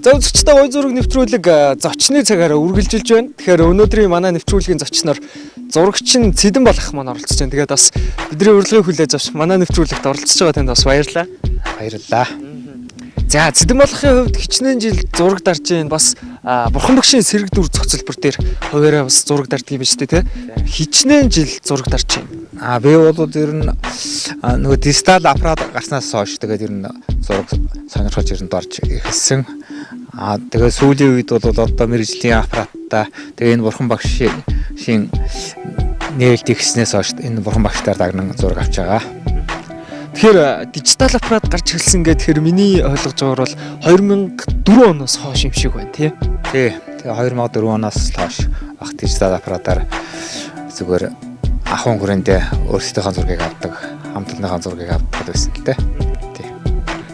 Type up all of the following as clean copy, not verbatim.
За үзэгчдээ гой зураг нэвтрүүлэг зочны цагаараа үргэлжилж байна. Тэгэхээр өнөөдрийн манай нэвтрүүлгийн зочноор зурагч нь Цэдэн болох маань оролцож байна. Тэгээд бас бидний урилгыг хүлээж авч манай нэвтрүүлэгт оролцож байгаа танд бас баярлалаа. Баярлалаа. За Цэдэн болохын хувьд хичнээн жил зураг дарж байна. Бас Бурхан багшийн сэрэг дүр зохицолбор дээр хуваараа бас зураг дарддаг юм байна шүү дээ, тэ? Хичнээн жил зураг дарж байна. Би бол ер нь нөгөө дижитал аппарат гарснаас хойш тэгээд ер нь зураг сонирхож ер нь дорж эхэлсэн. Тэгээд сүүлийн үед бол одоо мэрэгжлийн аппараттай тэгээд энэ бурхан багшийн нээлт ихснээс хойш энэ бурхан багштаар дагнан зураг авч байгаа. Тэгэхээр дижитал аппарат гарч эхэлсэн гэдэг тэгэхээр миний ойлгож байгаагаар бол 2004 оноос хойш юм шиг байна, тий? Тий. Тэгээ 2004 оноос хойш ах дижитал аппаратаар зүгээр ахуйн хүрээндээ өөрсдийнхөө зургийг авдаг, хамтлагийнхаа зургийг авдаг байсан л дээ. Тий.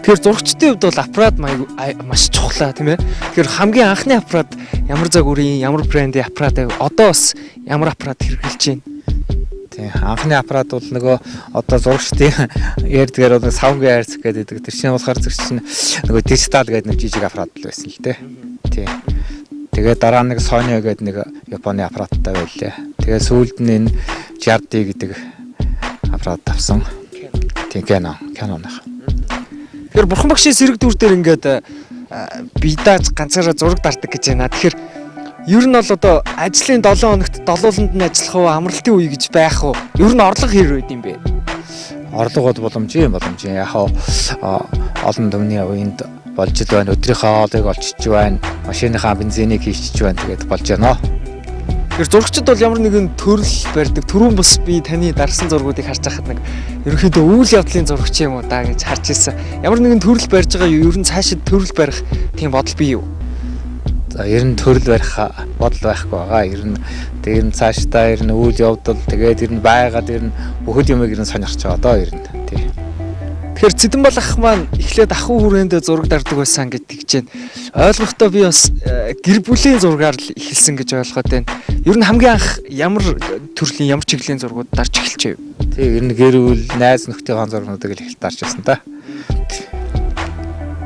Тэгэхээр зурагчдын хувьд бол аппарат маш чухлаа, тийм ээ. Тэгэхээр хамгийн анхны аппарат ямар загварын, ямар брендийн аппарат байв? Одоо бас ямар аппарат хэрэглэж байна? Тий. Анхны аппарат бол нөгөө одоо зурагчдын ярьдгаар бол савнгийн хайрцаг гэдэг. Тэр чинь болохоор зэрэг чинь нөгөө дижитал гэдэг нэг жижиг аппарат л байсан л дээ. Тий. Тэгээ дараа нэг Sony гэдэг нэг Японы аппараттай байлээ. Тэгээ сүүлд нь энэ JRD гэдэг аппарат авсан. Тий, Canon, Canon-ах. Тэгэхээр Бурхан багшийн сэрэг дүр дээр ингээд бидааж ганцаараа зураг дардаг гэж байна. Тэгэхээр ер нь бол одоо ажлын 7 хоногт долууланд нь ажиллах уу, амралтын үе гэж байх уу? Ер нь орлого хэр байд юм бэ? Орлого бол боломжийн боломжийн. Яг олон түмний үеинд болж л байна. Өдрийнхөө хоолыг олчиж байна. Машиныхаа бензинийг хийчихэж байна. Тэгээд болж байна. Тэгэхээр зурагчид бол ямар нэгэн төрөл барьдаг. Түрүүн бас би таны дарсан зургуудыг харж байхад нэг ерөнхийдөө үйл явдлын зурагч юм уу да гэж харж ирсэн. Ямар нэгэн төрөл барьж байгаа юу? Ер нь цаашид төрөл барих тийм бодол бий юу? За ер нь төрөл барих бодол байхгүй байгаа. Ер нь тэг ер нь цаашдаа ер нь үйл явдал тэгээд ер нь байгаад ер нь бүхэл юмыг ер нь сонирхож байгаа доо ер нь. Тий. Тэгэхээр Цэдэн балах маань эхлээд ахуй хүрээндээ зураг дардаг байсан гэж тэгж байна. Ойлгохдоо би бас гэр бүлийн зургаар л эхэлсэн гэж ойлгоод байна. Ер нь хамгийн анх ямар төрлийн, ямар чиглэлийн зургууд дарж эхэлжээ? Тий, ер нь гэр бүл, найз нөхдийн зургуудыг л эхэлж дарж байсан та.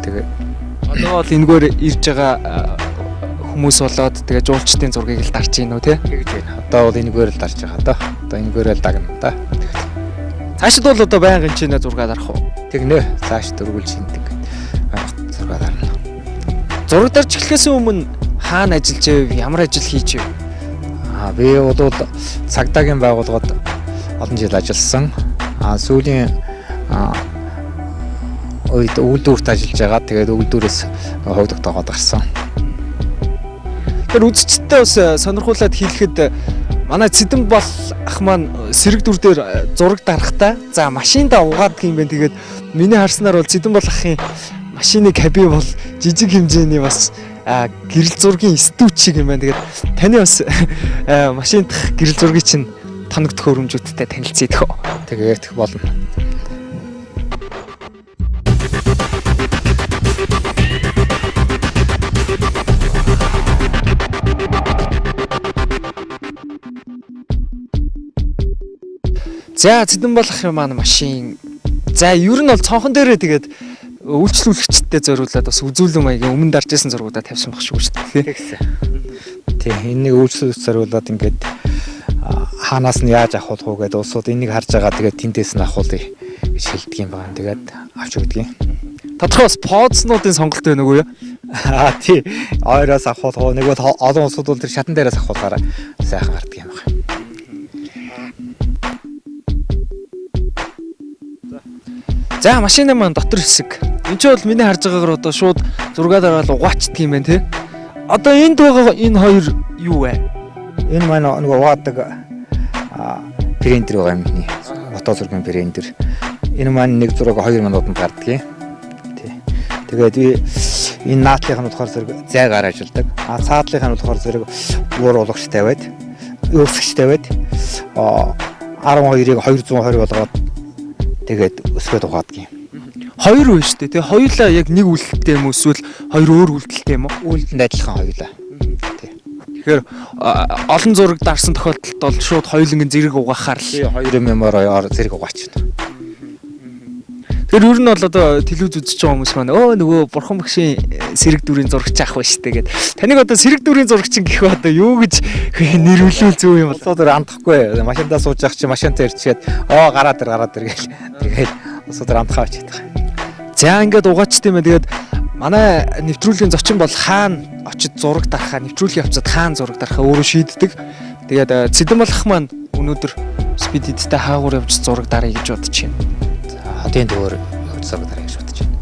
Тэгээ одоо бол энэгээр ирж байгаа хүмүүс болоод тэгээ жуулчдын зургийг л дарж гин үү те? Тэгж байна. Одоо бол энэгээр л дарж байгаа доо. Одоо энэгээр л дагна да. Цаашид бол одоо байнгын чинээ зураг дарах уу? Тэгнэ. Цааш дөрвөл шиндэг. Байнга зураг дарна. Зураг дарж эхлэхээс өмнө хаана ажиллаж байв? Ямар ажил хийж байв? Би бол цагдаагийн байгууллагад олон жил ажилласан. Сүүлийн үед үйлдвэрт ажиллаж байгаа. Тэгээд үйлдвэрээс ховдогтойгоод гарсан. Тэгэхээр үзэгчдээ бас сонирхуулаад хэлэхэд манай Цэдэн бол ах маань сэрэг дүр дээр зураг дарахтаа за машиндаа угаадаг юм байна. Тэгээд миний харснаар бол Цэдэн бол ахын машины кабин бол жижиг хэмжээний бас гэрэл зургийн студ шиг юм байна. Тэгээд таны бас машин дах гэрэл зургийг чинь тоног төхөөрөмжүүдтэй танилцъя дөхөө. Тэгээд болно. За Цэдэн болох юм маань машин. За ер нь бол цонхон дээрээ тэгээд үйлчлүүлэгчдэд зориулаад бас үзүүлэн маягийн өмнө дарж исэн зургуудаа тавьсан баг шүү дээ. Тэгсэн. Тий, энэ нэг үйлчлүүлэгч зориулаад ингээд хаанаас нь яаж авах уу гэдээ улсууд энийг харж байгаа тэгээд тэндээс нь авах уу гэж хэлдэг юм байна. Тэгээд авч өгдөг юм. Тодорхой бас подснуудын сонголт байна уу юу? Тий. Ойроос авах уу нэг бол олон улсууд бол тэр шатан дээрээс авах болохоор сайхан гардаг юм байна. За машины маань дотор хэсэг. Энд чинь бол миний харж байгаагаар одоо шууд зургаа дараал угаачдаг юм байна тий. Одоо энд байгаа энэ хоёр юу вэ? Энэ маань нөгөө угаадаг принтер байгаа юм миний. Фото зургийн принтер. Энэ маань нэг зураг 2 минутанд гардаг юм. Тий. Тэгээд энэ наадлынх нь болохоор зэрэг зайгаар ажилладаг. Цаадлынх нь болохоор зэрэг уур улагч тавиад, өсгч тавиад 12-ыг 220 болгоод тэгээд өсгөөд угаадаг юм. Хоёр байна шүү дээ. Тэгээ хоёулаа яг нэг үйлдэлтэй юм уу эсвэл хоёр өөр үйлдэлтэй юм уу? Үйлдэлд адилхан хоёулаа. Тий. Тэгэхээр олон зураг дарсан тохиолдолд бол шууд хоёулангийн зэрэг угаахаар л. Тий, хоёр юмар зэрэг угаачна. Тэр ер нь бол одоо телевиз үзэж байгаа хүмүүс маань нөгөө бурхан багшийн сэрэг дүрийн зурагч ах ба штэ гэд. Таныг одоо сэрэг дүрийн зурагчин гэх ба одоо юу гэж нэрлүүл зөв юм бол? Улсууд өөр андахгүй. Машиндаа сууж явах чи машинтаа ирчээд гараад ир гараад ир гэл. Тэгэл улсууд өөр андахаа очиад байгаа. За ингээд угаачт юм ээ. Тэгээд манай нэвтрүүлгийн зочин бол хаана очиж зураг дарахаа, нэвтрүүлгийн явцад хаана зураг дарахаа өөрөө шийддэг. Тэгээд Цэдэн болох маань өнөөдөр спидидтэй хаагур явж зураг даръя гэж бодож байна. За хотын төвөөр явж зураг даръя гэж бодож байна.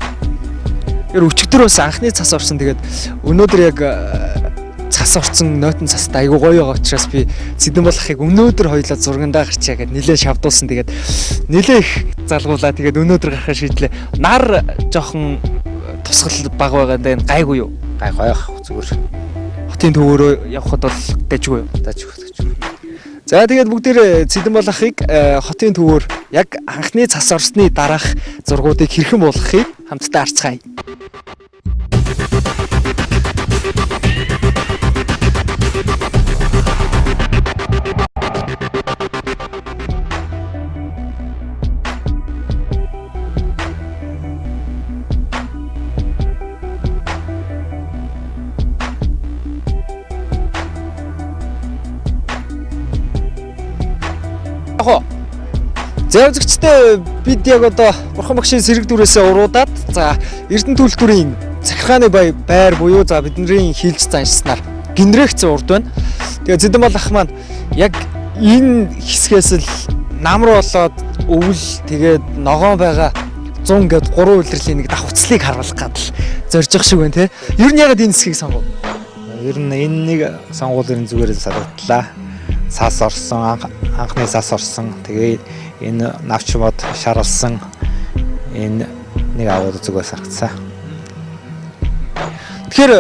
Тэр өчигдөр бас анхны цас орсон. Тэгээд өнөөдөр яг цас орсон нойтон цастай айгуу гоё байгаа учраас би Цэдэн болохыг өнөөдөр хоёлаа зургандаа гарчаа гэд нилээ шавдуулсан. Тэгээд нилээ их залгуулаа. Тэгээд өнөөдөр гарахаар шийдлээ. Нар жоохон тусгал баг байгаа даа гайгүй юу? Гай гоё ах зүгээр. Хотын төвөөрөө явхад бол дажгүй юу? Дажгүй дажгүй. За тэгээд бүгдээр Цэдэн болохыг хотын төвөөр яг анхны цас орсны дараах зургуудыг хэрхэн буулгахыг хамтдаа харцгаая. Яг уу. За үзэгчдээ бид яг одоо Бурхан багшийн сэрэг дүрээсээ уруудаад за Эрдэнэ төлтүрийн захиргааны байр буюу за бидний хийлж заншснаар гинрэгц урд байна. Тэгээ Цэдэн болох маань яг энэ хэсгээс л нам руу болоод өвөл тэгээд ногоон байгаа 100 гээд 3 улирлын нэг давхцлыг харуулах гадал зорж явах шиг байна те. Ер нь ягаад энэ хэсгийг сонгов? Ер нь энэ нэг сонгуул ер нь зүгээр санагдлаа. Цас орсон, анхны цас орсон. Тэгээ энэ навч мод шаралсан энэ нэг аваад зүгээр саргацсан. Тэгэхээр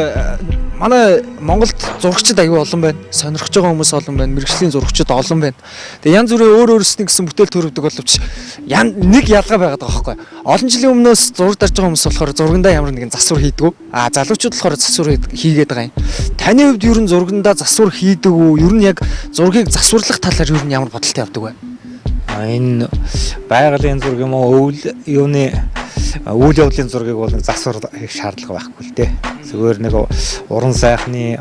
манай Монголд зурагчид аюу олон байна. Сонирхож байгаа хүмүүс олон байна. Мэргэжлийн зурагчид олон байна. Тэгээ янз бүрийн өөр өөрсдийн гэсэн бүтээл төрөвдөг боловч нэг ялгаа байгаад байгаа байхгүй. Олон жилийн өмнөөс зураг дарж байгаа хүмүүс болохоор зургандаа ямар нэгэн засвар хийдгүү. А залуучууд болохоор засвар хийгээд байгаа юм. Таны хувьд ер нь зургандаа засвар хийдэг үү? Ер нь яг зургийг засварлах талаар ер нь ямар бодолтой явдаг вэ? Энэ байгалийн зураг юм уу өвөл юуны үйл явдлын зургийг бол нэг засвар хийх шаардлага байхгүй л дээ. Зүгээр нэг уран сайхны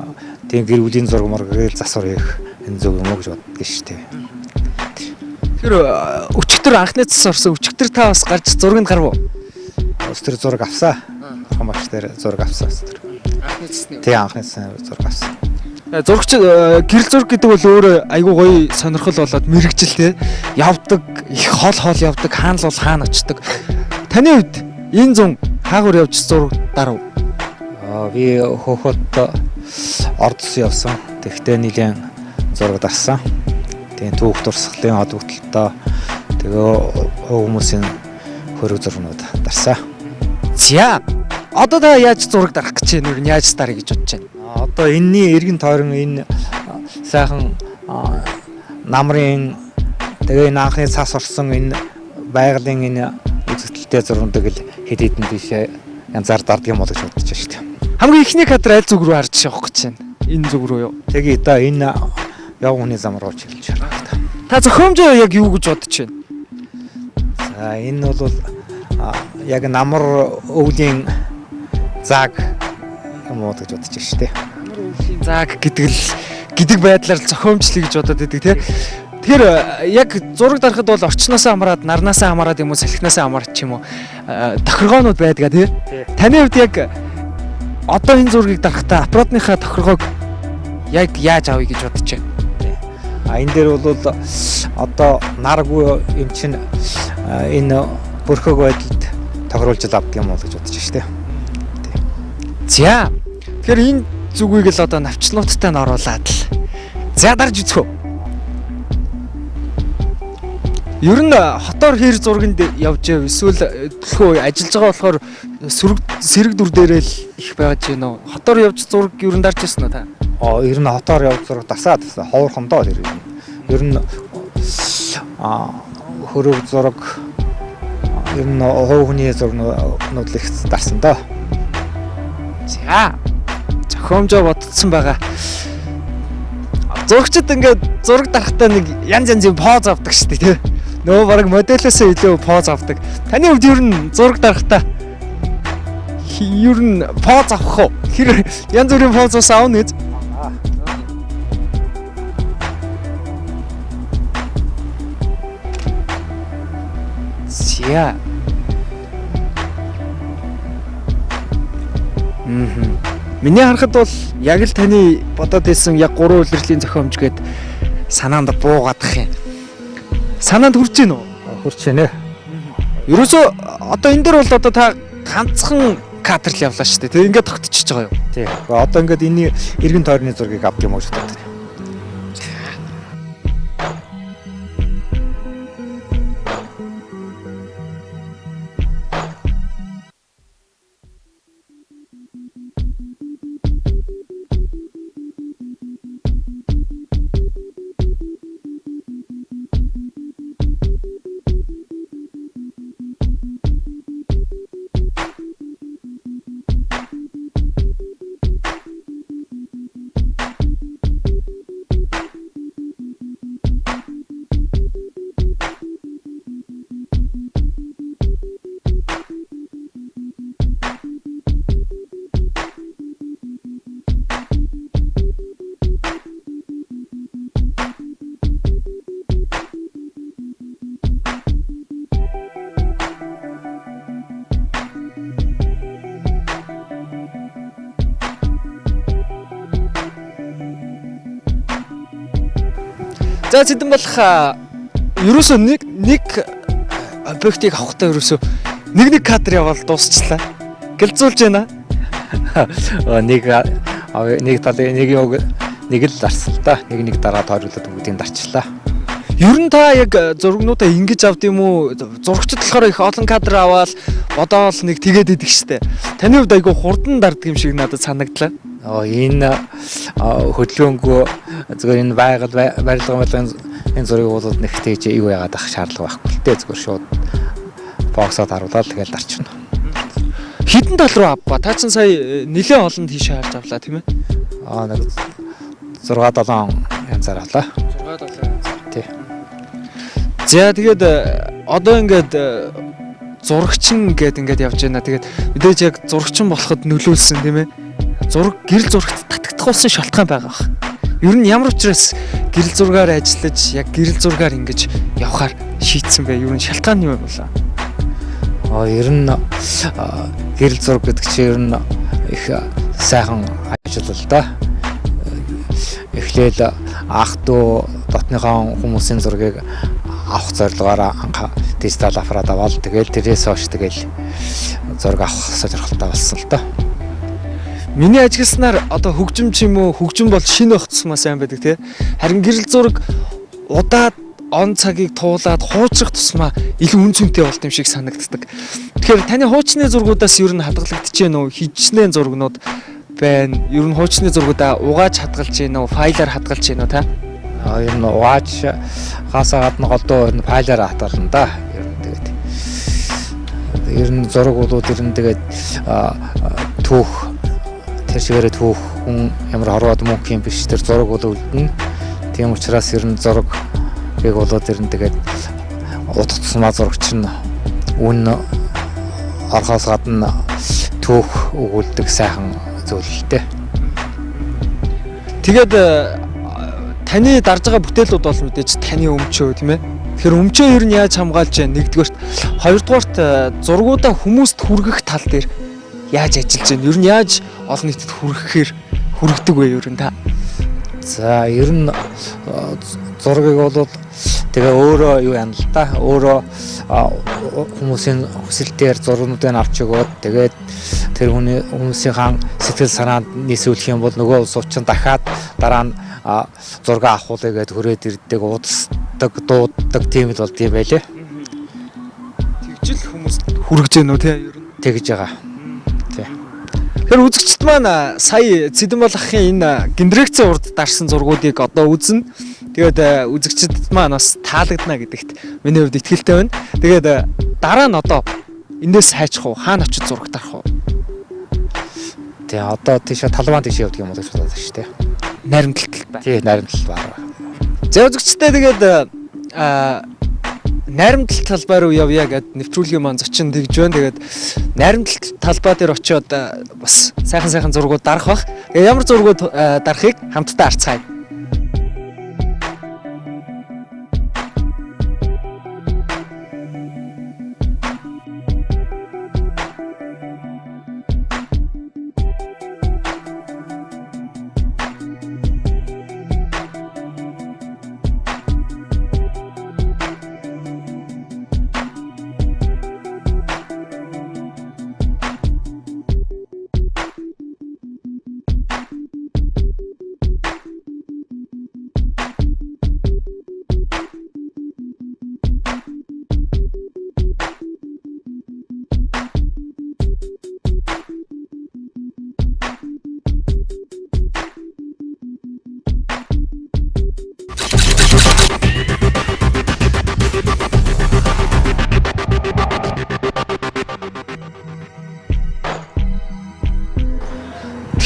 тийм гэр бүлийн зураг мургийг л засвар хийх энэ зөв юм уу гэж боддог шүү дээ. Тэр өчигдөр анхны цас орсон. Өчигдөр та бас гарч зурганд гарав уу? Өстөр зураг авсаа. Бурхан багш дээр зураг авсаа өстөр. Анхны цасны. Тий анхны зураг авсан. Зурагч гэрэл зураг гэдэг бол өөрөө айгүй гоё сонирхол болоод мэрэгжил те явдаг их хол хол явдаг хаана л бол хаана очдог. Таны хувьд энэ зун хаагур явж зураг дарав. Би хөөхөд Ордос явсан. Тэгтээ нэгэн зураг дарсан. Тийм түүх дурсгалын холбогдлолтой тэгээ хүмүүсийн хөрөг зургнууд дарсан. За одоо та яаж зураг дарах гэж байна? Ер нь яаж даръя гэж бодож байна? Одоо энэний эргэн тойрон энэ сайхан намрын тэгээ энэ анхны цас орсон энэ байгалийн энэ үзэгдэлтэй зургуудыг л хэд хэдэн тийшээ янзаар дарддаг юм бол гэж бодож байна шүү дээ. Хамгийн эхний кадр аль зүг рүү харж явах гэж байна? Энэ зүг рүү юу? Тэгээ да энэ яв хүний зам руу чиглэж харах та. Та зохиомжоо яг юу гэж бодож байна? За энэ бол яг намар өвлийн зааг юм уу гэж бодож байна шүү дээ. Намар өвлийн зааг гэдэг л гэдэг байдлаар л зохиомжлыг гэж бодоод байдаг тий. Тэгэхээр яг зураг дарахад бол орчноосоо хамаарат, нарнаасаа хамаарат юм уу, салхинаасаа хамаарат ч юм уу тохиргоонууд байдгаа тий. Таны хувьд яг одоо энэ зургийг дарахдаа аппаратныхаа тохиргоог яг яаж авъя гэж бодож байна? А энэ дээр бол одоо наргүй юм чинь энэ бөрхөг байдалд тохируулж авдаг юм уу гэж бодож байна шүү дээ. За. Тэгэхээр энэ зүгийг л одоо навчлууттай нь оруулаад л. За дарж үзэх үү. Ер нь хотоор хэр зурганд явж яв эсвэл төлхөө ажиллаж байгаа болохоор сэрэг дүр дээрээ л их байж гэнэ үү? Хотоор явж зураг ер нь дарж ирсэн үү та? Ер нь хотоор явж зураг дасаад ховорхондоо тэр юм. Ер нь хөрөг зураг ер нь хувь хүний зургнууд л их дарсан доо. За. Зохиомжоо бодцсон байгаа. Зурагчид ингээд зураг дарахтаа нэг янз янзын поз авдаг шүү дээ, тий. Нөгөө бараг моделөөсөө илүү поз авдаг. Таны хувьд ер нь зураг дарахтаа ер нь поз авах уу? Хэр янз бүрийн поз бас авна гэж. За. Мм. Миний харахад бол яг л таны бодоод ирсэн яг гурван улирлын зохиомж гээд санаанд буугаадах юм. Санаанд хүрч гин үү? Хүрч байна. Ерөөсөө одоо энэ дээр бол одоо та ганцхан кадр л явлаа шүү дээ. Тэг ингээд тогтчихж байгаа юу? Тий. Одоо ингээд энэний эргэн тойрны зургийг авдаг юм уу гэж боддог. За зэдэн болох ерөөсөө нэг нэг объектыг авахдаа ерөөсөө нэг нэг кадр яваал дуусчлаа. Гэлзүүлж байна. Нэг нэг талын нэг юу нэг л дарсан л да. Нэг нэг дараа тойруулаад бүгдийг дарчлаа. Ер нь та яг зургнуудаа ингэж авд юм уу? Зурагчд болохоор их олон кадр аваад бодоол нэг тэгээд идэг штэ. Таны хувьд айгүй хурдан дарддаг юм шиг надад санагдлаа. Энэ хөдөлгөөнгөө зүгээр энэ байгаль барилга барилгын энэ зургийг бол нэг тэгж юу яагаад ах шаардлага байхгүй л дээ. Зүгээр шууд фокусаад харуулаад тэгэл дарчна. Хідэн тал руу авба. Та чинь сая нэлээд олон тийш харж авлаа тийм ээ? Нэг 6 7 янзаар авлаа. 6 7 янзаар. Тий. За тэгээд одоо ингээд зурагчин гээд ингээд явж байна. Тэгээд мэдээж яг зурагчин болоход нөлөөлсөн тийм ээ? Зураг гэрэл зурагт татагдах болсон шалтгаан байгаа бах. Ер нь ямар учраас гэрэл зургаар ажиллаж яг гэрэл зургаар ингэж явахаар шийдсэн бэ? Ер нь шалтгаан нь юу юм болоо? Ер нь гэрэл зураг гэдэг чинь ер нь их сайхан ажил л да. Эхлээл ах дүү дотныхоо хүмүүсийн зургийг авах зорилгоор анх дижитал аппарат аваад тэгэл тэрээс хойш тэгэл зураг авах сонирхолтой болсон л да. Миний ажигласнаар одоо хөгжим ч юм уу хөгжим бол шинэ байх тусмаа сайн байдаг тий. Харин гэрэл зураг удаад он цагийг туулаад хуучрах тусмаа илүү үн цэнтэй болт юм шиг санагддаг. Тэгэхээр таны хуучны зургуудаас ер нь хадгалагдаж гэнэ үү? Хичнээн зургнууд байна. Ер нь хуучны зургуудаа угааж хадгалж гэнэ үү? Файлаар хадгалж гэнэ үү та? Ер нь угааж хаасаа гадна голдуу ер нь файлаар хадгална да. Ер нь тэгээд ер нь зураг болоод ер нь тэгээд түүх тэр шигээрээ түүх хүн ямар хорвоод мөнх юм биш тэр зураг бол үлдэнэ. Тийм учраас ер нь зургийг болоод ер нь тэгээд удах тусмаа зурагч нь үн орхоос гадна түүх өгүүлдэг сайхан зүйл л дээ. Тэгээд таны дарж байгаа бүтээлүүд бол мэдээж таны өмчөө тийм ээ. Тэгэхээр өмчөө ер нь яаж хамгаалж байна? Нэгдүгээрт, хоёрдугаарт зургуудаа хүмүүст хүргэх тал дээр яаж ажиллаж байна? Ер нь яаж олон нийтэд хүргэхээр хүргэдэг вэ ер нь та? За ер нь зургийг бол тэгээ өөрөө юу яана л да. Өөрөө хүмүүсийн хүсэлтээр зургуудыг авч өгөөд тэгээд тэр хүний хүмүүсийн сэтгэл санаанд нийсүүлэх юм бол нөгөө улс чинь дахиад дараа нь зураг авахулъя гэдээ хүрээд ирдэг, уудасдаг, дууддаг тийм л болд юм байлээ. Тэгжил хүмүүст хүргэж гэнэ үү те ер нь? Тэгж байгаа. Тий. Тэгэхээр үзэгчд маань сая Цэдэн болохын энэ гиндрэгцэн урд дарсан зургуудыг одоо үзнэ. Тэгээд үзэгчдэд маань бас таалагдана гэдэгт миний хувьд итгэлтэй байна. Тэгээд дараа нь одоо эндээс хайчих уу? Хаана очиж зураг дарах уу? Тий, одоо тийшээ талбайн тийшээ явдаг юм уу гэж бодоод байна шүү дээ. Наримтлалт байна. Тий, наримтлал байна. За үзэгчдээ тэгээд Найрамдал талбай руу явъя гэд нэвтрүүлгийн маань зочин тэгж байна. Тэгээд найрамдал талбай дээр очиод бас сайхан сайхан зургууд дарах бах. Тэгээд ямар зургууд дарахыг хамтдаа харцгаая.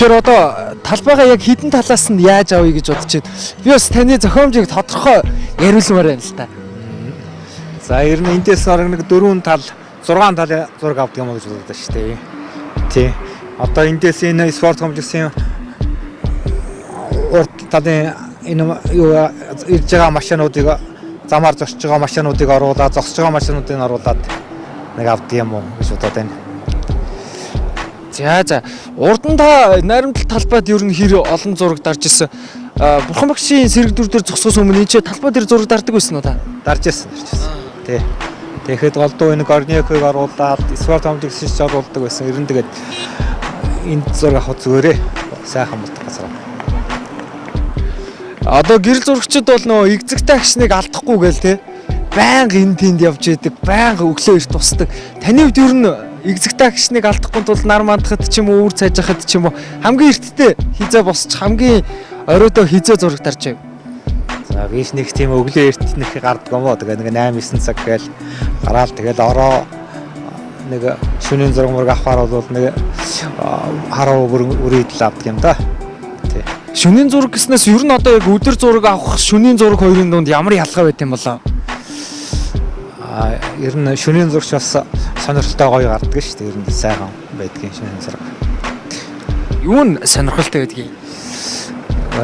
Тэгэхээр одоо талбайгаа яг хідэн талаас нь яаж авъя гэж бодож байна. Би бас таны зохиомжийг тодорхой яриулмаар байна л та. За ер нь эндээс орог нэг 4 тал 6 тал зураг авдаг юм уу гэж бодод шүү дээ. Тий. Одоо эндээс энэ спорт комплексын урд талын энэ юу ирж байгаа машинуудыг замаар зогсож байгаа машинуудыг оруулаад зогсож байгаа машинуудыг оруулаад нэг авдаг юм уу гэж бодоод байна. За за. Урд нь та найрамдал талбайд ер нь хэр олон зураг дарж ирсэн. Бурхан багшийн сэрэг дүр дээр зогсохоос өмнө энэ ч талбай дээр зураг дардаг байсан уу та? Дарж ирсэн, дарж ирсэн. Тий. Тэгэхэд голдуу энэ Горнякыг оруулаад спорт комплекс ч оруулдаг байсан. Ер нь тэгээд энд зураг авах зүгээрээ сайхан болдог газар. Одоо гэрэл зурагчид бол нөгөө игзэгтэй агшныг алдахгүй гээл те. Байнга энэ тэнд явж идэг, байнга өглөө эрт тусдаг. Таны хувьд ер нь игзэгтэй агшныг алдахгүй тул нар мандахад ч юм уу, үүр цайжахад ч юм уу хамгийн эртдээ хизээ босч хамгийн оройдоо хизээ зураг дарж байв. За би ч нэг тийм өглөө эрт нэг гардаг юм уу. Тэгээ нэг 8 9 цаг гээл гараал тэгэл ороо нэг шөнийн зураг мураг авахар бол нэг хараа бүрийдэл авдаг юм да. Тий. Шөнийн зураг гэснээс ер нь одоо яг өдөр зураг авах, шөнийн зураг хоёрын дунд ямар ялгаа байт юм болоо? А ер нь шөнийн зурагч бас сонирхолтой гоё гардаг шүү дээ. Ер нь сайхан байдгийн шөнийн зураг. Юу нь сонирхолтой байдгийг?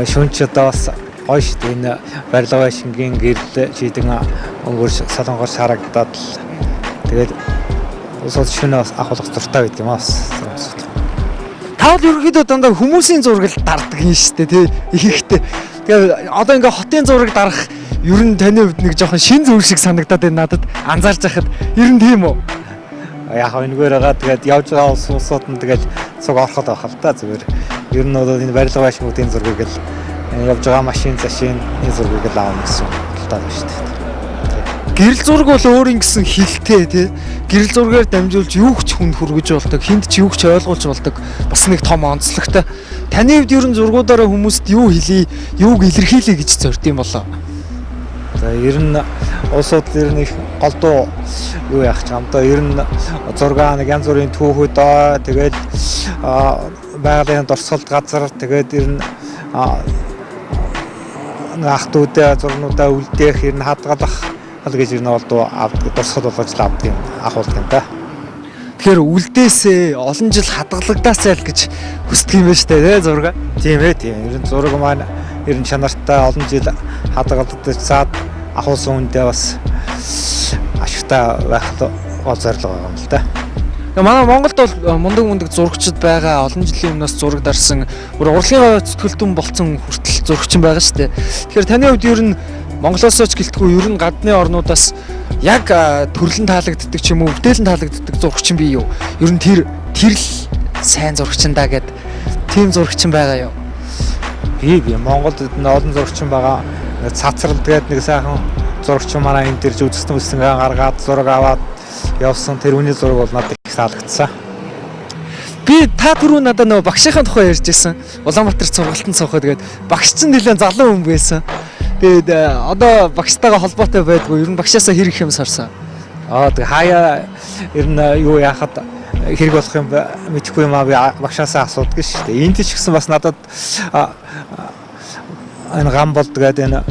Шүн ч одоо бас гоё шүү дээ. Энэ барилга шингийн гэрэл шийдэн өнгөр солонгор шарагдаад л тэгээд усууд шөнө бас авах дуртай байдаг юм аа бас. Та бол ерөнхийдөө дандаа хүмүүсийн зураг л дардаг юм шүү дээ, тий? Ихэнхдээ. Тэгээд одоо ингээ хотын зураг дарах ер нь таны хувьд нэг жоохон шин зүйл шиг санагдаад байна надад анзаарч байхад. Ер нь тийм үү? Яг энэгээр байгаа тэгээд явж байгаа улсууд нь тэгээд цуг ороход байх л та зүгээр. Ер нь бол энэ барилга байшингуудын зургийг л явж байгаа машин зашийн энэ зургийг л аавна гэсэн бодолтой байна шүү дээ. Гэрэл зураг бол өөр ингэсэн хилтэй тий. Гэрэл зургаар дамжуулж юу ч хүнд хүргэж болдог, хүнд ч юу ч ойлгуулж болдог. Бас нэг том онцлогтой. Таны хувьд ер нь зургуудаараа хүмүүст юу хэлье, юуг илэрхийлье гэж зорд юм болоо? За ер нь улсууд ер нь их голдуу юу яах ч юм даа ер нь зураг нэг янз бүрийн түүхүүд аа тэгээд байгалийн дурсгалт газар тэгээд ер нь ах дүүдээ зурнуудаа үлдээх ер нь хадгалах гэж ер нь голдуу авдаг дурсгал болгож л авдаг юм ахуулдаг юм да. Тэгэхээр үлдээсээ олон жил хадгалагдаасай л гэж хүсдэг юм байна шүү дээ, тий зураг. Тийм ээ тийм. Ер нь зураг маань ер нь чанартай олон жил хадгалагдаж цаад ахуулсан үндэ бас ашигтай байх гол зорилго байгаа юм л да. Манай Монголд бол мундаг мундаг зурагчид байгаа. Олон жилийн өмнөөс зураг дарсан, бүр урлагийн гавь зүтгэлтэн болцсон хүртэл зурагчин байгаа шүү дээ. Тэгэхээр таны хувьд ер нь Монголоос ч гэлтгүй ер нь гадны орнуудаас яг төрлөн таалагддаг ч юм уу, бүтээлэн таалагддаг зурагчин бий юу? Ер нь тэр л сайн зурагчин даа гэд тийм зурагчин байгаа юу? Би Монголд олон зурагчин байгаа. Цацрал тэгээд нэг сайхан зурагчин манай энэ дэр үзсэн үсэнгээ гаргаад зураг аваад явсан тэр үний зураг бол надад их таалагдсан. Би та түрүү надад нөгөө багшийнхаа тухай ярьж байсан. Улаанбаатар сургалтанд суухад тэгээд багш чинь нэлээд залуу хүн байсан. Тэгээд одоо багштайгаа холбоотой байдгүй. Ер нь багшаасаа хэр их юм сарсан. Аа тэг хаяа ер нь юу яхад хэрэг болох юм мэдэхгүй юм аа би багшаасаа асуудаг шүү дээ. Энд ч гэсэн бас надад энэ гам болд гэдэг энэ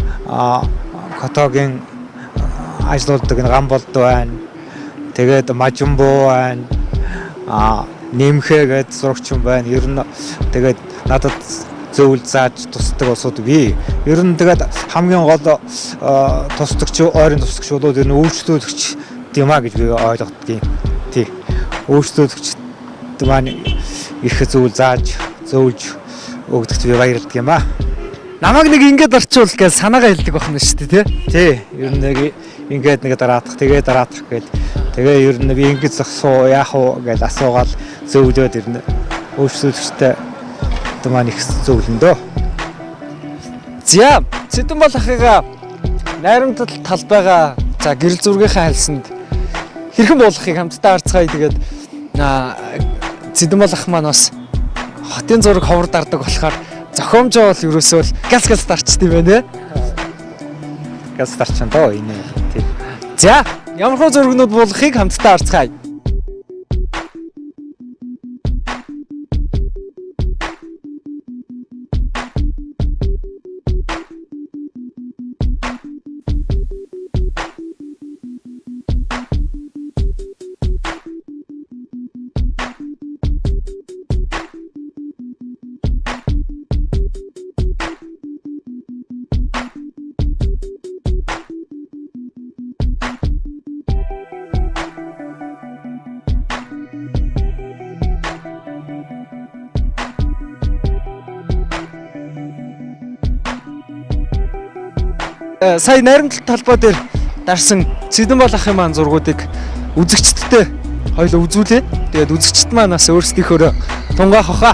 котогийн ажилуулдаг энэ Гамболд байна. Тэгээд Мажимбуу байна. Нэмхэ гээд зурагчин байна. Ер нь тэгээд надад зөвл зааж тусдаг улсууд бий. Ер нь тэгээд хамгийн гол тусдагч, ойрын тусдагч бол ер нь үйлчлүүлэгч юм а гэж би ойлгодгийн. Тий. Үйлчлүүлэгч маань их зүйл зааж, зөвлөж өгдөгт би баярлдаг юм а. Намайг нэг ингэж орчуул гэж санаагаа хэлдэг байна шүү дээ, тий? Тий. Ер нь нэг ингээд нэг дараадах, тэгээ дараадах гээд тэгээ ер нь би ингэж зогсоо яах вэ гэж асуугаал зөвлөөд ер нь үйлчлүүлэгчтэй маань их зөвлөн дөө. За, Цэдэн бол ахыгаа найрамдал талбайгаа за гэрэл зургийнхаа хальсанд хэрхэн буулгахыг хамтдаа харцгаая. Тэгээд Цэдэн бол ах маань бас хотын зураг ховор дардаг болохоор зохиомжоо бол ерөөсөө л галс галс дарчт юм байна, тий? Галс дарчин доо энэ. Тий. За, ямар хөө зургнууд буулгахыг хамтдаа харцгаая. Сая найрамдал талбай дээр дарсан Цэдэн бол ахын маань зургуудыг үзэгчдтэй хоёул үзүүлээ. Тэгээд үзэгчд маань бас өөрсдийнхөөрөө тунгаах баха.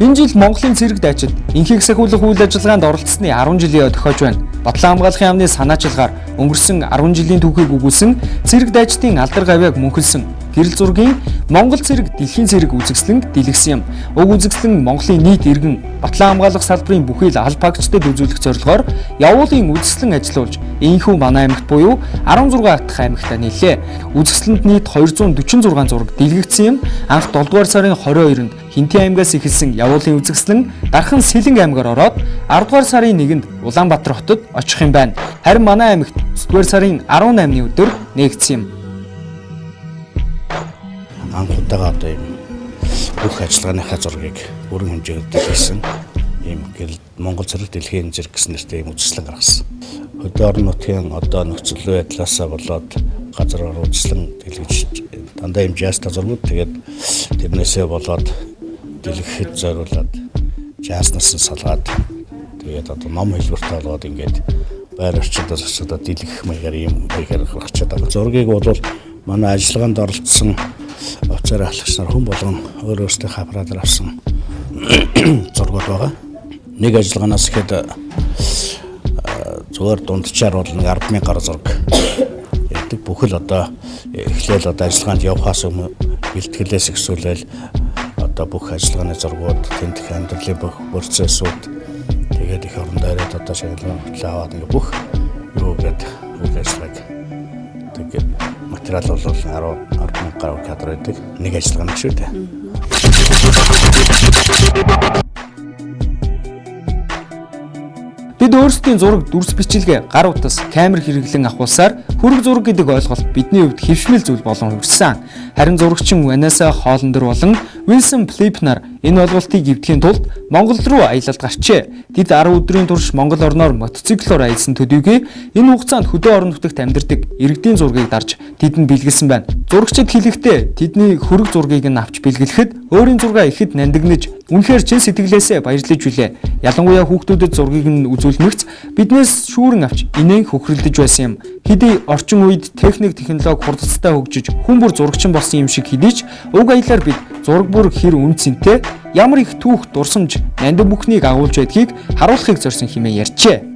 Энэ жил Монголын цэрэг дайчид энхийг сахиулах үйл ажиллагаанд оролцсны 10 жилийн тохиож байна. Батлан хамгаалахын яамны санаачилгаар өнгөрсөн 10 жилийн түүхийг өгүүлсэн цэрэг дайчдын алдар гавьяаг мөнхөлсөн гэрэл зургийн Монгол цэрэг дэлхийн цэрэг үзэсгэлэнг дэлгэсэн юм. Уг үзэсгэлэн Монголын нийт иргэн батлан хамгаалах салбарын бүхий л аль багчдад үзүүлэх зорилгоор явуулын үзэсгэлэн ажилуулж энэхүү манай аймагт буюу 16 дахь аймагт нийлээ. Үзэсгэлэнд нийт 246 зураг дэлгэгдсэн юм. Анх 7 дугаар сарын 22-нд Хинтээ аймгаас эхэлсэн явуулын үзэсгэлэн дархан Сэлэнг аймгаар ороод 10 дугаар сарын 1-нд Улаанбаатар хотод очих юм байна. Харин манай аймагт 9 дугаар сарын 18-ны өдөр нээгдсэн юм. Анх удаага одоо ийм бүх ажиллагааныхаа зургийг бүрэн хэмжээгээр дэлгэсэн ийм гэрэл Монгол зэрэг дэлхийн зэрэг гэсэн нэртэй ийм үзэсгэлэн гаргасан. Хөдөө орон нутгийн одоо нөхцөл байдлаасаа болоод газар орон үзэсгэлэн дэлгэж дандаа ийм жаста зургууд тэгээд тэрнээсээ болоод дэлгэхэд зориулаад жааснаас нь салгаад тэгээд одоо ном хэлбэртэй болоод ингээд байр орчиндөө зочдод дэлгэх маягаар ийм маягаар гаргачаад байгаа. Зургийг бол манай ажиллагаанд оролцсон офицер ахлагч нар хүн болгон өөр өөрсдийнхээ аппаратаар авсан зургууд байгаа. Нэг ажиллагаанаас ихэд зүгээр дунджаар бол нэг 10,000 гаруй зураг ярьдаг. Бүхэл одоо эхлээл одоо ажиллагаанд явхаас өмнө бэлтгэлээс эхлүүлээл одоо бүх ажиллагааны зургууд, тентх амьдралын бүх процессууд тэгээд их орондоо ирээд одоо шагналын хөтлөө аваад ингээ бүх юу гэдэг үйл ажиллагааг тэгээд материал бол 10,000 гаруй кадр байдаг. Нэг ажиллагаа шүү дээ. Бид өөрсдийн зураг дүрс бичлэгээ гар утас, камер хэрэглэн авахулсаар хөрөг зураг гэдэг ойлголт бидний хувьд хэвшмэл зүйл болон хувирсан. Харин зурагчин Ванесса Холландер болон Вилсон Флип нар энэ ойлголтыг эвдэхийн тулд Монгол руу аялалд гарчээ. Тэд 10 өдрийн турш Монгол орноор мотоциклоор аялсан төдийгүй энэ хугацаанд хөдөө орон нутагт амьдардаг иргэдийн зургийг дарж тэдэнд бэлгэлсэн байна. Зурагчид хэлэхдээ тэдний хөрөг зургийг нь авч бэлгэлэхэд өөрийн зургаа ихэд нандинаж үнэхээр чин сэтгэлээсээ баярлаж билээ. Ялангуяа хүүхдүүдэд зургийг нь үзүүлмэгц биднээс шүүрэн авч инээн хөхрөлдөж байсан юм. Хэдий орчин үед техник технологи хурдцтай хөгжиж хүн бүр зурагчин болсон юм шиг хэдий ч уг аялаар бид зураг бүр хэр үн цэнтэй ямар их түүх дурсамж нандин бүхнийг агуулж байдгийг харуулахыг зорьсон хэмээн ярьжээ.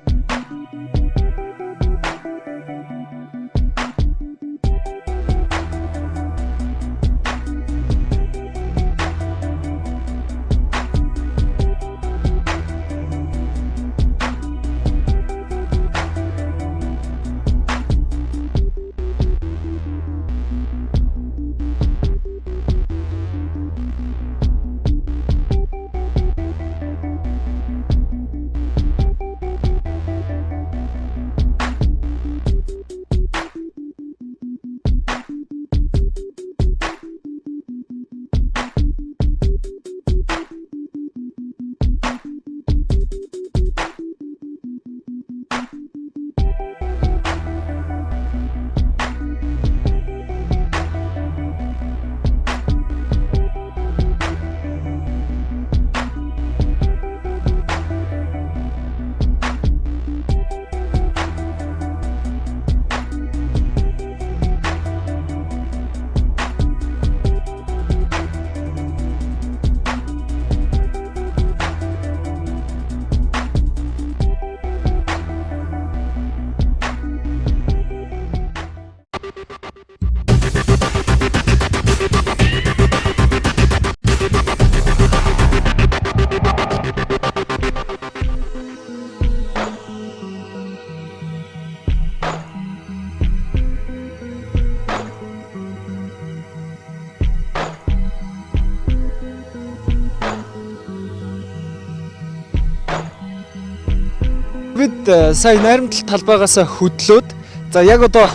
Бид сая найрамдал талбайгаас хөдлөөд за яг одоо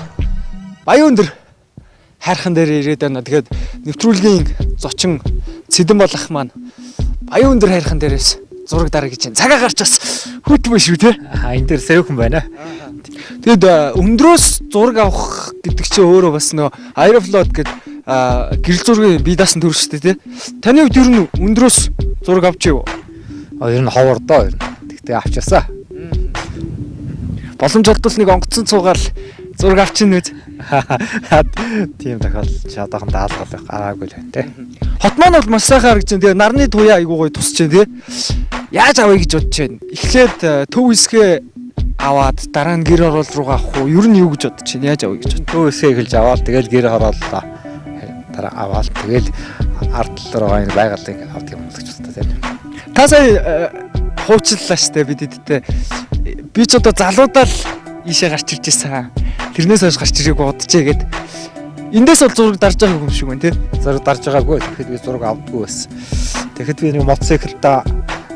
Баян өндөр хайрхан дээр ирээд байна. Тэгээд нэвтрүүлгийн зочин Цэдэн болох маань Баян өндөр хайрхан дээрээс зураг дарах гэж байна. Цагаа гарч бас хүүтмэн шүү те. А энэ дээр сэрүүхэн байна. Тэгэд өндрөөс зураг авах гэдэг чинь өөрөө бас нөө Aeroflot гэдэг гэрэл зургийн бие даасан төр шүү дээ те. Таны хувьд ер нь өндрөөс зураг авч юу? Ер нь ховор доо ер нь. Тэгтээ авчаасаа. Боломж олдвол нэг онгоцон цугаал зураг авчин үз. Тийм тохиолдол чи одоохон даалгавал байх гараагүй л байна те. Хот маань бол маш сайхан харагдаж байна. Тэгээ нарны туяа айгуу гоё тусч байна тий. Яаж авъя гэж бодож байна. Эхлээд төв хэсгээ аваад дараа нь гэр хороол руугаа авах уу? Ер нь юу гэж бодож байна? Яаж авъя гэж бодож Төв хэсгээ эхэлж аваад тэгэл гэр хорооллоо. Дараа аваад тэгэл ард тал руугаа энэ байгалыг авдаг юм л гэж боддог тийм. байна? Та сая хуучлалаа штэ бид эдтэй. Би ч одоо залуудаа л ийшээ гарч ирж байсан. Тэрнээс хойш гарч ирээг боджээ гэд. Эндээс бол зураг дарж байгаа юм шиг байна тий. Зураг дарж байгаагүй. Тэгэхэд би зураг авдаггүй байсан. Тэгэхэд би нэг мотоциклда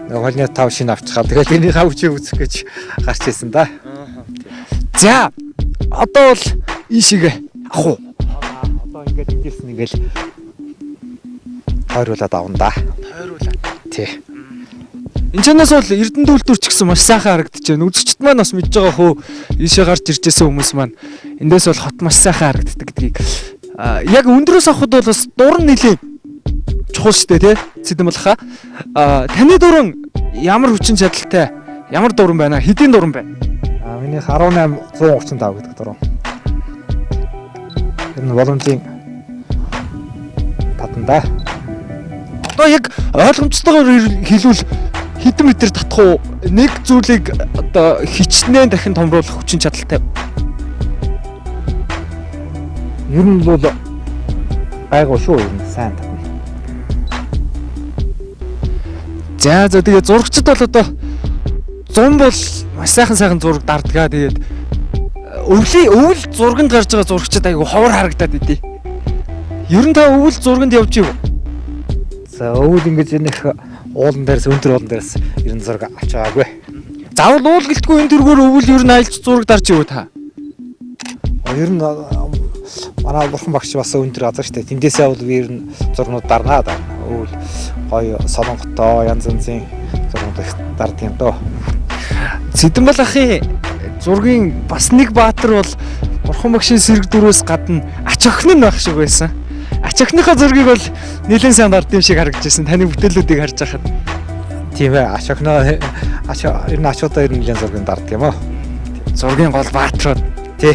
нэг холны тав шинэ авчихаа. Тэгэл энийхээ хүчийг үзэх гэж гарч ирсэн да. За одоо бол ийшээгээ авах уу? Одоо ингээд эндээс нь ингээл тойруулаад авна да. Тойруулаад. Тий. Энд чанаас бол Эрдэнэ үйлдвэр ч гэсэн маш сайхан харагдаж байна. Үзэгчд маань бас мэдж байгаа хөө ийшээ гарч ирж байсан хүмүүс маань эндээс бол хот маш сайхан харагддаг гэдгийг. Яг өндрөөс авахд бол бас дуран нэлийн чухал шүү дээ тий. Цэдэн болохаа. Таны дуран ямар хүчин чадалтай ямар дуран байна? Хэдийн дуран байна? А минийх 18 135 гэдэг дуран. Тэр нь боломжийн татан да. Одоо яг ойлгомжтойгоор хэлвэл хэдэн метр татах уу? Нэг зүйлийг одоо хичнээн дахин томруулах хүчин чадалтай. Ер нь бол гайгүй шүү ер нь сайн татна. За за тэгээ зурагчд бол одоо 100 бол маш сайхан сайхан зураг дардгаа. Тэгээд өвлийн өвөл зурганд гарч байгаа зурагчд айгу ховор харагдаад идэв. Ер нь та өвөл зурганд явж ив. За өвөл ингэж энэ их уулан дээрс өндөр уулан дээрс ер нь зураг авч байгаагүй. Заавал уул гэлтгүй энэ төргөөр өвөл ер нь аялж зураг дарж ив та. Ер нь манай бурхан багш бас өндөр газар штэ. Тэндээсээ бол би ер нь зургнууд дарнаа да. Өвөл гоё солонготой янз янзын зургууд их дарддаг юм дөө. Цэдэнбал ахын зургийн бас нэг баатар бол бурхан багшийн сэрэг дүрээс гадна ач охин нь байх шиг байсан. Ач охиныхоо зургийг бол нэлээд сайн дардсан юм шиг харагдаж байсан. Таны бүтээлүүдийг харж байхад. Тийм ээ. Ач охиноо ач ер нь ачуудаа ер нь нэлээд зургийг дарддаг юм уу. Зургийн гол баатрууд. Тий.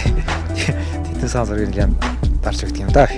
Тэдэн сан зургийг нэлээд дарж өгдөг юм да.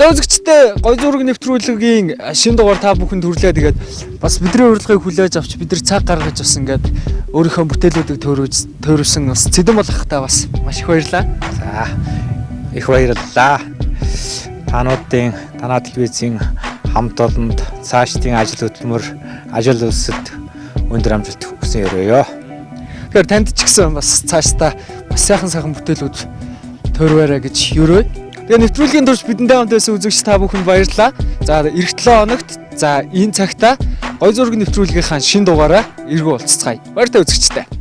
За, үзэгчтэй гоё зураг нэвтрүүлгийн шинэ дугаар та бүхэнд хүрлээ. Тэгээд бас бидний урилгыг хүлээж авч, бид нар цаг гаргаж, бас ингээд өөрийнхөө бүтээлүүдийг төөрөж төөрөвсөн бас Цэдэм болохтай бас маш их баярлалаа. За, их баярлалаа. Тануудын танаа телевизийн хамт олонд цаашдын ажил хөдөлмөр, ажил үйлсэд өндөр амжилт хүсэн ерөөе. Тэгэхээр танд ч гэсэн бас цаашдаа бас сайхан сайхан бүтээлүүд төөрвөөрэй гэж ерөөе. Тэгээ нэвтрүүлгийн турш бидэнтэй хамт байсан үзэгч та бүхэнд баярлалаа. За, ирэх 7 хоногт, за, энэ цагта гоё зураг нэвтрүүлгийнхаа шинэ дугаараа эргүү уулзацгаая. Баяртай, үзэгчтэй.